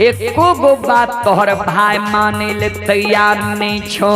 एको गो बात तोहर भाई माने ले तैयार नहीं छो।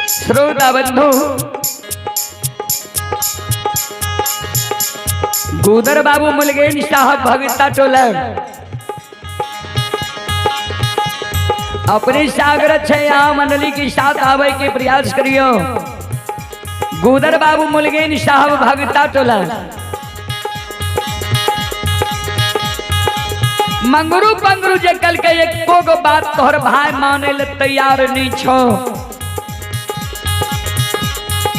श्रोता बंधु, गुदर बाबू मुलगेन साहब भगता टोला अपने सागर छे यहाँ मंडली के साथ आवे के प्रयास करियो। गुदर बाबू मुलगेन साहब भगता टोला मंगरू पंगरू जे कल के एको गो बात तोहर भाई माने ले तैयार नहीं छो।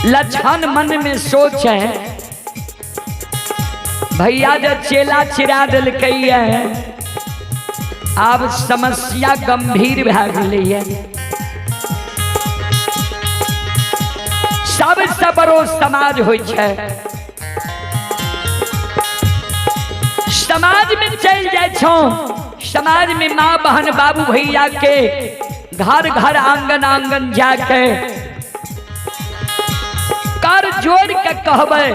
लक्षण मन में सोच है भैया जो चेला चिरा दिलकै है, अब समस्या गंभीर भए गेलै है। सबसे बड़ो समाज होइ छै, समाज में चल जाय छौ, समाज में माँ बहन बाबू भैया के घर घर आंगन आंगन जाके कर जोड़ के कहबै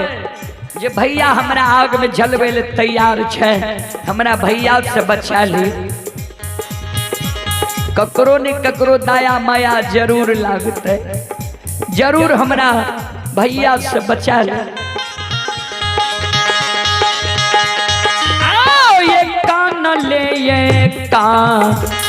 जे भैया हमरा आग में जलबै ले तैयार छै, हमरा भैया से बचा ली। ककरो ने ककरो दया माया जरूर लागतै, जरूर हमरा भैया से बचा ली। आओ ये कान ले ये कान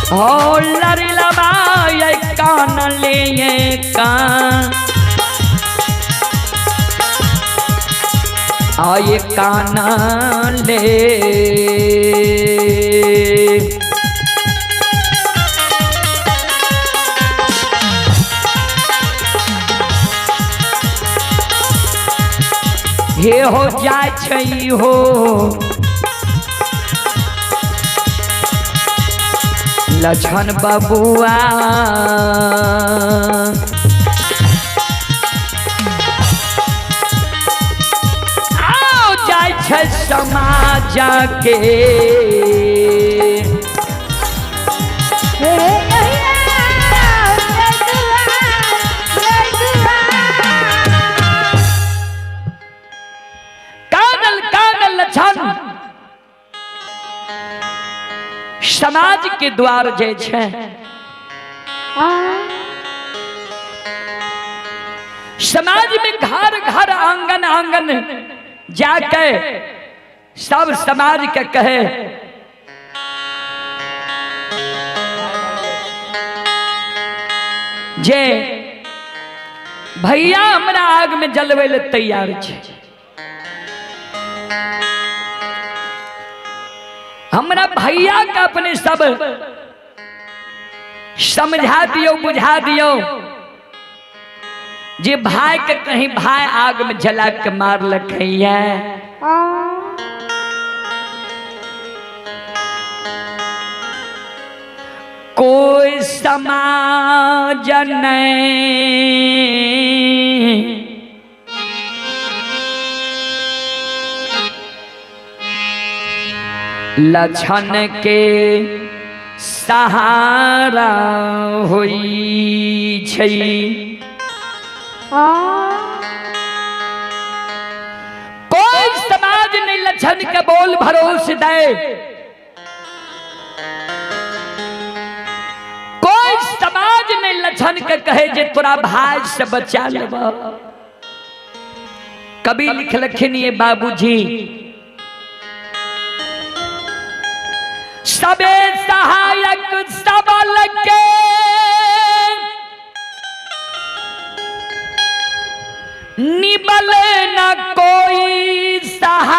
हो लरी लबा ये कान ले ये कान आ ये कान ले। हे हो जाय छै हो लक्षण बबुआ आओ जाय छै समाज के। कानल कानल लक्षण समाज के द्वार जे छै, समाज में घर घर आंगन आंगन जाके सब समाज के कहे जे भैया हमरा आग में जलबै ले तैयार छै, हमरा भैया के अपने सब समझा दियो बुझा दियो जे भाई के कहीं भाई आग में जला के मार लखैया। कोई समाज नहीं लक्षण के सहारा होई छै। कोई समाज नहीं लक्षण के बोल भरोस दे, कोई समाज नहीं लक्षण के कहे जे तोरा भाई से बचा लेब। कभी लिखलखिन ये बाबूजी, सबे सहायक सबल के निबल न कोई सहाय,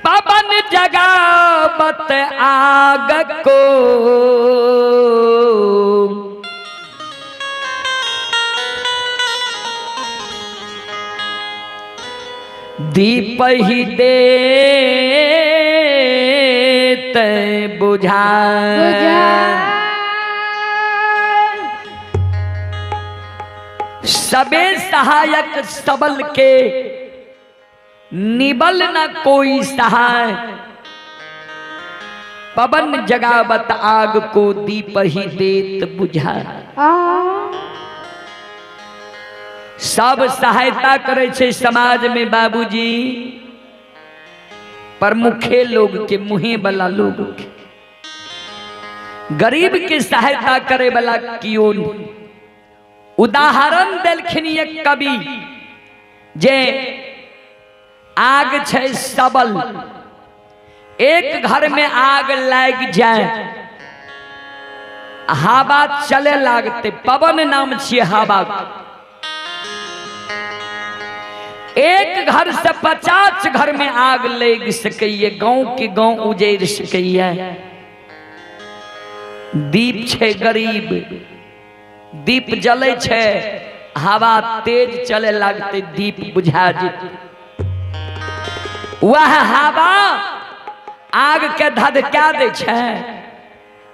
पवन जगावत आग को, दीप ही देत बुझा। सबे सहायक सबल के निबल न कोई सहाय, पवन जगावत आग को दीप ही देत बुझा। सब सहायता करे छे समाज में बाबूजी, प्रमुखे लोग के, मुहे वाला लोग के, गरीब के सहायता करे वाला कियो नहीं। उदाहरण देलखिन एक कवि जे आग छे सबल, एक घर में आग लाग जाए हवा चले लागते, पवन नाम छिए हवा। एक घर से 50 घर में आग लग सकैए, गांव के गांव उजैर सकैए। दीप छे गरीब, दीप जले छे, हवा तेज चले लागते दीप बुझा जेतै। वह हवा आग के धधका दै छै,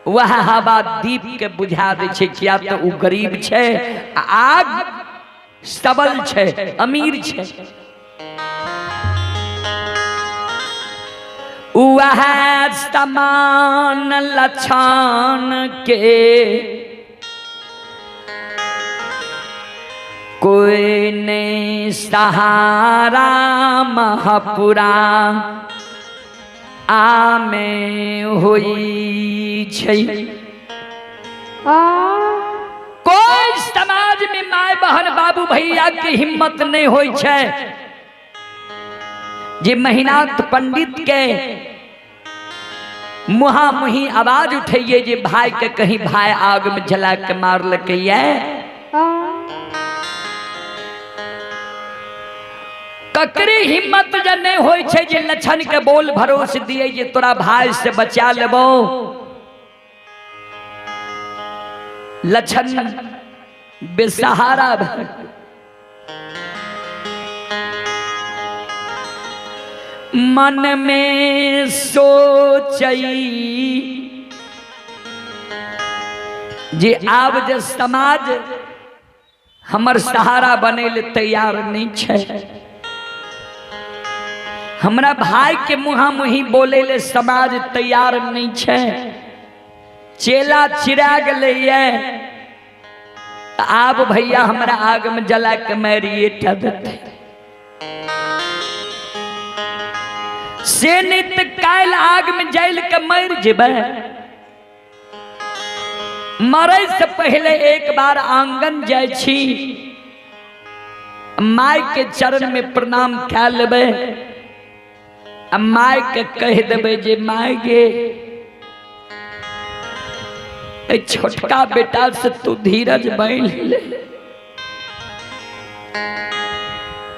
वह हवा दीप के बुझा दै छै, किया तऽ ओ गरीब छै आ आग सबल छै, अमीर छै। वह समान लक्षण के कोई ने सहारा महापुरा आमे होई छै। कोई समाज में my बहन बाबू भैया के हिम्मत नहीं होई छै जे महिनाथ पंडित के मुहा मुही आवाज उठैये जे भाई के कहीं भाई आग में जला के मार लकैये। ककरे हिम्मत जे नहीं होई छै जे लक्षण के बोल भरोस दिए जे तोरा भाई से बचा लेबो। लक्षण बेसहारा भऽ मन में सोचई जे आब जे समाज हमर सहारा बने ले तैयार नहीं छै, हमरा भाई के मुहा मुही बोले ले समाज तैयार नहीं छै, चेला चिरा गेलैये आब भैया हमरा आग में जला के मारिए टा देतै। से नहीं तऽ काल्हि आग में जल के मरि जेबै। मरे से पहले एक बार आंगन जाइ छी, my के चरण में प्रणाम कए लेबै आ my के कहि देबै जे my गे, ए छोटका बेटा से तू धीरज बान्हि ले,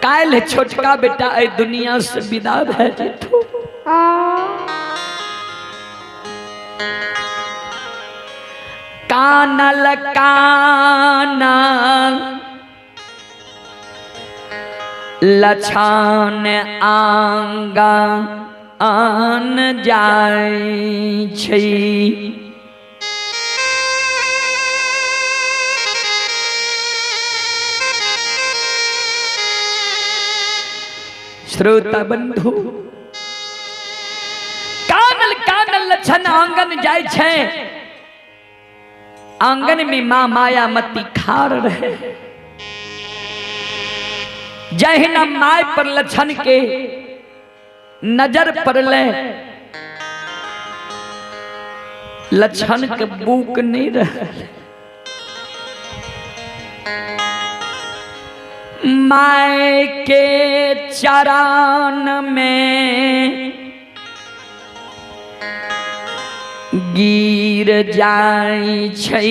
काल्हि छोटका बेटा एहि दुनिया से विदा भए जेतौ। कानल कानल लछन आंगा आन जाइ छै। श्रोता बंधु, कानल लक्षण आंगन जाय छै, आंगन में माँ मायामती खार रहे। जहिना my पर लक्षण के नजर पड़ले, लक्षण के बुक नहीं रहे। My के चरण में गिर जाय छै,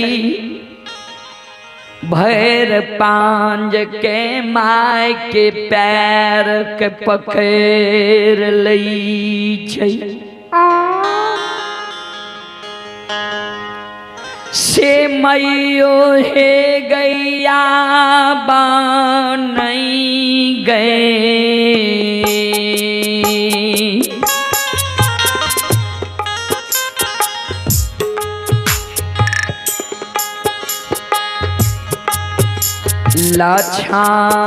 भैर पांज के my के पैर के पकड़ लै छै। से मैयो हे गैया बनई गए, लछाना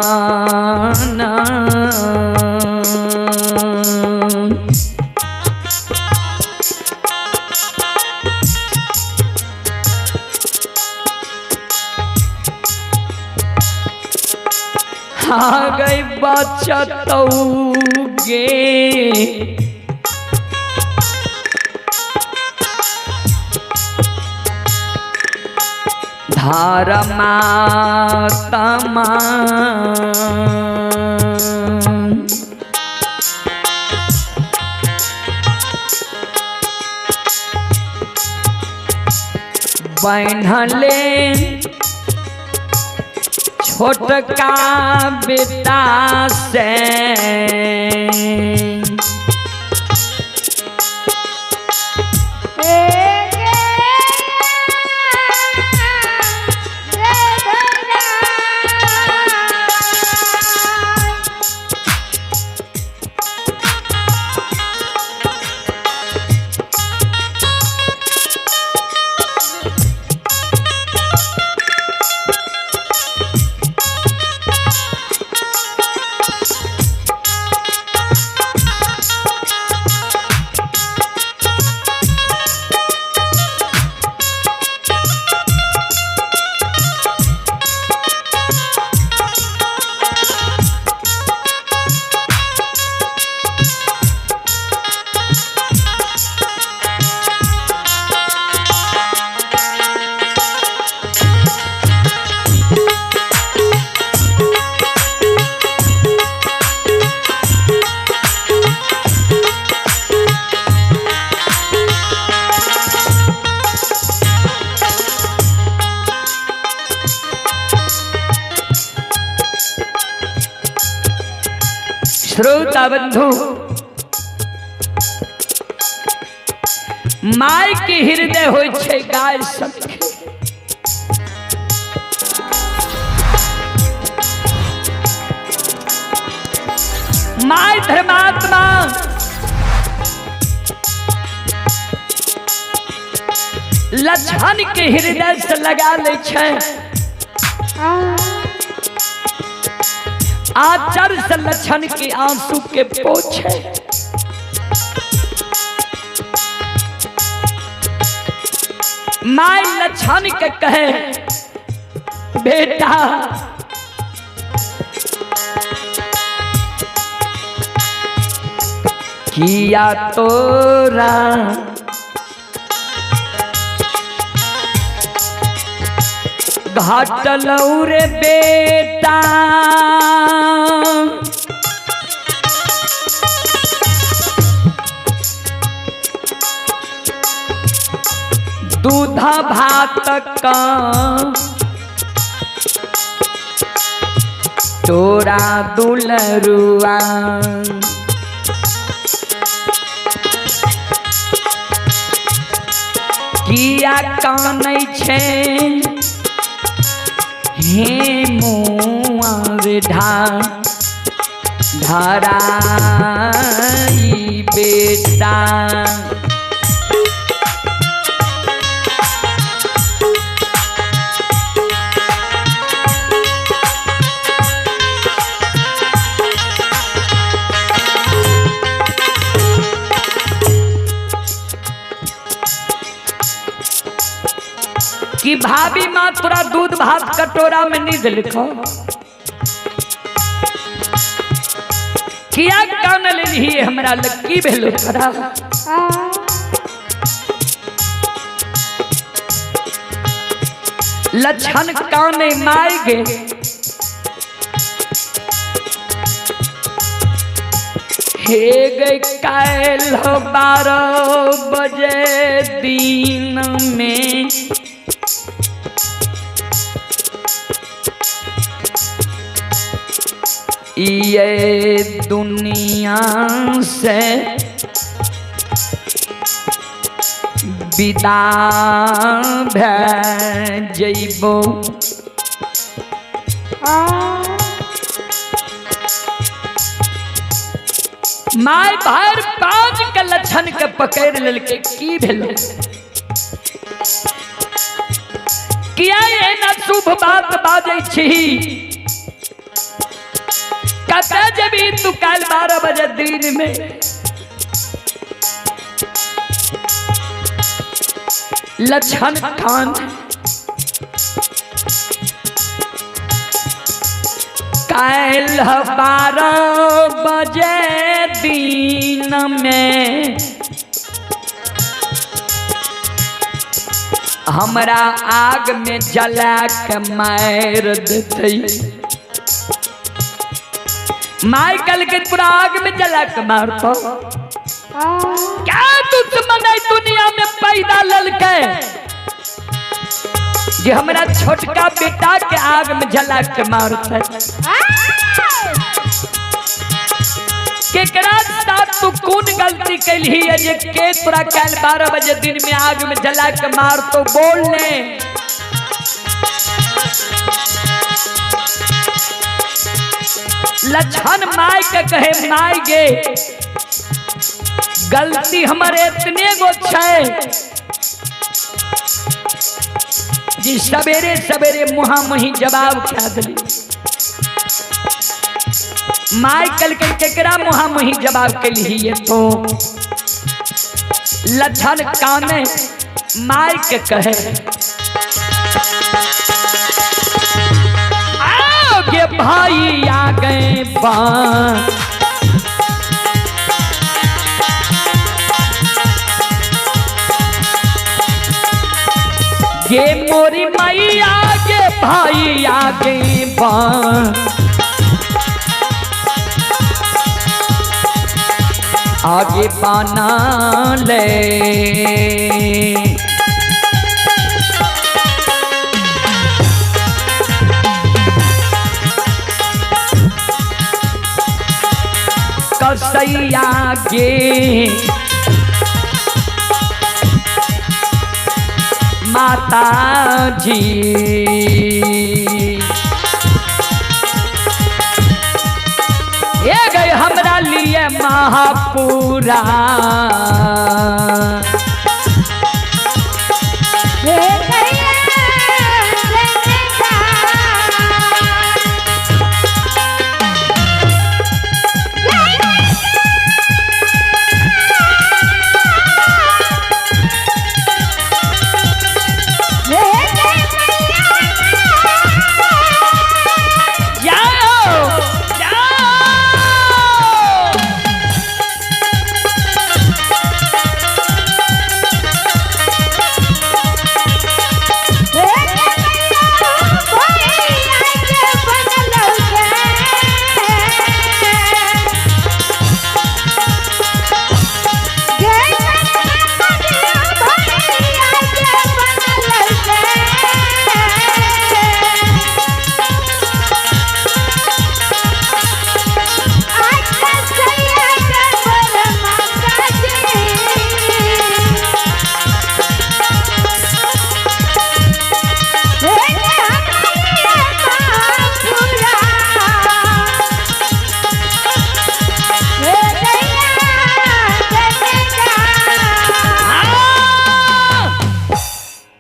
आ गई बचतौगे, धर्मात्मा बन्हले छोटका बेटा से, श्रोता बंधु, my के हृदय होय छै गाय सखे। My धर्मात्मा लक्षण के हृदय से लगा ले छै, आचर से लक्षण के आंसू के पोछे। My लक्षण के कहे बेटा किया तोरा घाटलौ रे बेटा, दूध भात का तोरा दुलरुआ, किया कानै छै हे मुआर ढा धराई बेटा। कि भाभी माँ तोरा दूध भात कटोरा में नहीं देलको, किया कान लेलही हमरा लग, की भेलो तोरा? लक्षण काने माय गे, हे गए काल 12 बजे दिन में ये दुनिया से विदा भै जइबो। My भाई पाँच के लक्षण के पकड़ लेलकै, की भेलो? किया एना शुभ बात बाजै छी? कतऽ जेबही तू काल्हि 12 बजे दिन में? लक्षण खान काल्हि 12 बजे दिन में हमरा आग में जला के मार देतै। My कल के पूरा आग में जला के मारतो। क्या दुश्मन है दुनिया में पैदा ललके जे हमरा छोटका बेटा के आग में जला के मारते? केकरा साथ तू कौन गलती कैलही है जे के तोरा काल्हि 12 बजे दिन में आग में जला के मारतो? बोल ने। लक्षण my के कहे, my गे गलती हमारे इतने गो छै जी सवेरे सवेरे मुहा मुही जवाब खा दिली। My कल के केकरा मुहा मुही जवाब के लिए तो? लक्षण काने my के कहे, आगे भाई आ गए बां, गे मोरी मैया गे भाई आ गए बां, आगे पाना ले। कसैया गे माता जी, ये गए हमरा लिए महापुरा।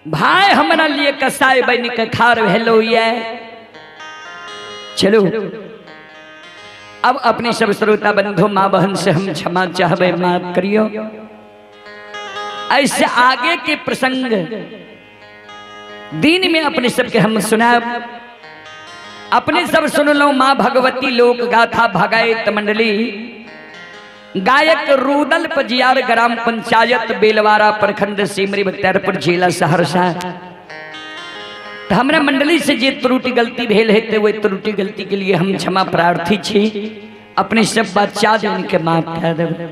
भाई हमरा लिए कसाई बन के खार भेलो ये। चलो अब अपने सब श्रोता बंधु माँ बहन से हम क्षमा चाहबे, माफ करियो। ऐसे आगे के प्रसंग दिन में अपने सबके हम सुनायब। अपने सब सुनलहुँ माँ भगवती लोक गाथा भगायत मंडली, गायक रूदल पजियार, ग्राम पंचायत बेलवारा, प्रखंड सिमरी बख्तियारपुर, जिला सहरसा। तो हमरा मंडली से जे त्रुटि गलती भेल हेतै वही त्रुटि गलती के लिए हम क्षमा प्रार्थी छी। अपने सब बच्चा जिनके माफ कर देब।